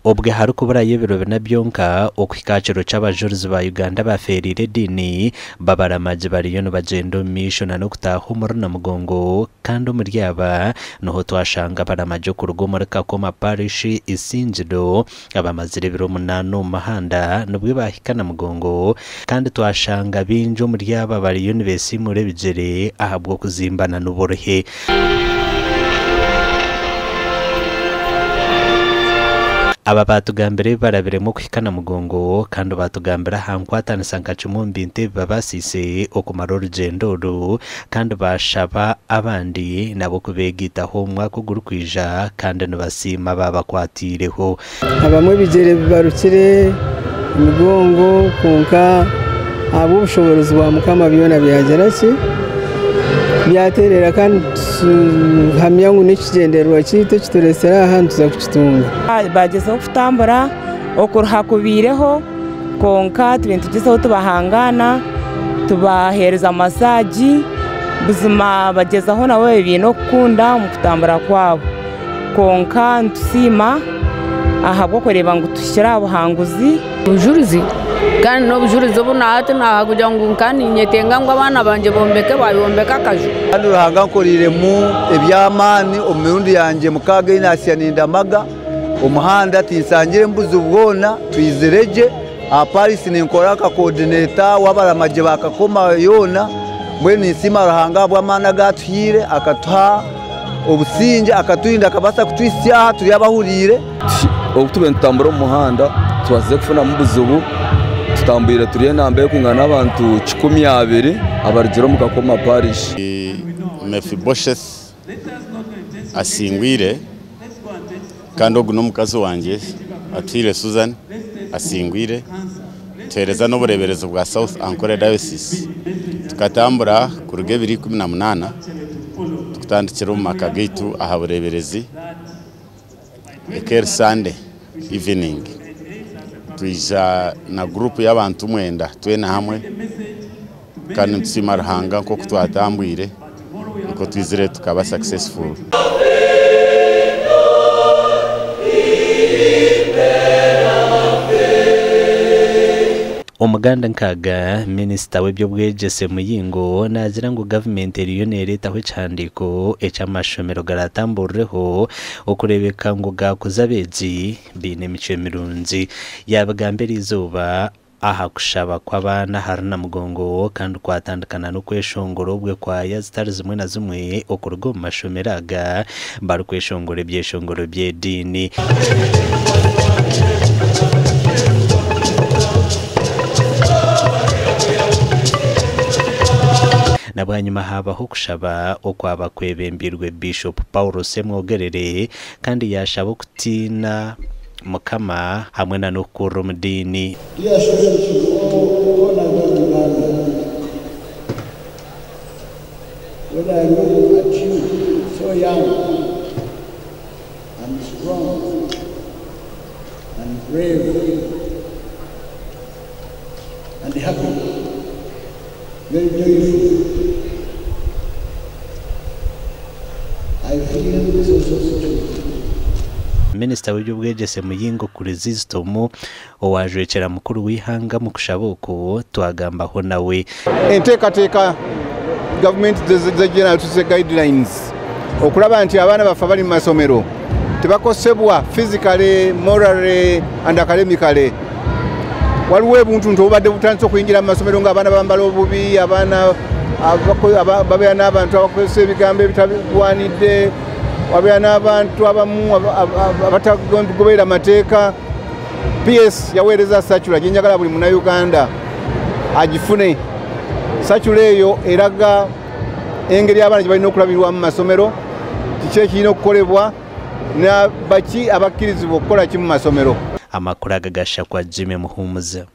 Obwe harikuburayo ebiro bina byonka okuhika aha kiro ky'abajurizi ba Uganda abafeereire ediini, babaramagi bariyo nibagyenda omu maisho na n'okutaaha omuri Namugongo kandi omuri aba niho twashanga abaramagi okuruga omuri Kakoma Parish Isingiro abamazire ebiro munaana omu muhanda nibwo baahika Namugongo kandi twashanga baingi omuri aba bariyo nibesiimuura ebigyere ahabw'okuzimbana n'oburuhe. Aba baatugambira ebi barabiremu okuhika Namugongo kandi baatugambira aha nkwatanisa nka kimwe omu bintu ebi babaasiise okumara orugyendo oru kandi baashaba abandi nabo kubeegaitaho omu mwaka ogurikwija kandi nibasiima abaabakwatiireho. Abamwe ebigyere bibarukire, emigongo kwonka ahabw'obushoboorozi bwa Mukama byona byagira ki? Byatereera kandi nituhamya ngu n'ekigyendererwa kyaitu ekitureetsire aha nituza kukitunga. Bagyezaho kutambura, okuruha kubaireho kwonka turiyo nitugyezaho tubahangaana, tubaheereza masaagi, buzima bagyezaho nabo baine okukunda omu kutambura kwabo. Kwonka nitusiima ahabw'okureeba ngu tuhikire aha buhanguzi. Obujurizi kandi n'obujurizi obu nahati nahakugira ngu nka ninyetenga ngu abaana bangye bombeke bayombeka akaju. Kandi Ruhanga ankoreiremu eby'amaani omu mirundi yangye mukaaga ei naasya nindamaga omuhanda tinsangiremu buzibu bwona, twizire gye. Aha Paris ninkora nka coordinator w'abaramagi ba Kakoma yoona, mbwenu ninsiima Ruhanga ahabw'amaani agu atuhaire akatuha obusingye akaturinda akabaasa kutuhitsya aha turi abahuriire. Obu tubaire nitutambura omu muhanda tubasize kufunamu obuzibu, tutambwire turi enamba erikwingana n'abantu 20 abarugire omu Kakoma Parish. Mephibosheth asingwire kandi ogu n'omukazi wangye Atuhaire Susan asingwire. Tuheereza n'obureeberezi bwa South Ankole Diocese. Tukatambura kuruga ebiro 18 tukutandikira omu maka gaitu aha bureeberezi eka eri Sunday evening. Twija na guruupu y'abantu mwenda twena hamwe kandi nitusiima Ruhanga nk'oku twatambwire nikwo twizire tukaba successful. Omuganda nkaaga, Minisita w'eby'obwegyese Muyingo naagira ngu gavumenti eriyo neereetaho ekihandiiko eki amashomero garaatamburireho okureebeka ngu gaakuza abeegi baine emicwe mirungi. Yaabigamba eriizooba aha kushaba kw'abaana ahari Namugongo kandi kwatandika na n'okweshongora obwe kwaya zitari zimwe na zimwe okuruga omu mashomero aga barikweshongora ebyeshongoro by'ediini. Na bwanyima haabaho okushaba okwaba kwebembeirwe Bishop Paul Ssemwogerere kandi yaashaba okutiina Mukama hamwe na n'okukurira omu diini. Dear students of all corners of Uganda, when I look at you so young and strong and brave and happy, very joyful, I feel so so secure. Minisita w'eby'obwegyese Muyingo Chrysostom owaajwekyera mukuru w'eihanga omu kushaba oku twagambaho nawe. Enteekateeka gavumenti z'ejje nazo tuzihe guidelines okuraba nti abaana baffe abari mu masomero tibakosebwa physically, morally and academically. Waliwo ebuntuntu obubadde butandise okuyingira mu masomero nga abaana bambala obubi, abaana babeera n'abantu abakozesa ebigambo ebitabigwanidde, wabeera n'abantu abamu abatagoberera amateeka. PS yaweereza circular gye njagala buli munnayuganda agifune. Circular eyo eraga engeri abaana gye balina okulabirwamu mu masomero, kiki ekirina okukolebwa, na baki abakkirizibwa okukola ki mu masomero. Amakuru aga gashakwa Jimmy Muhumuza.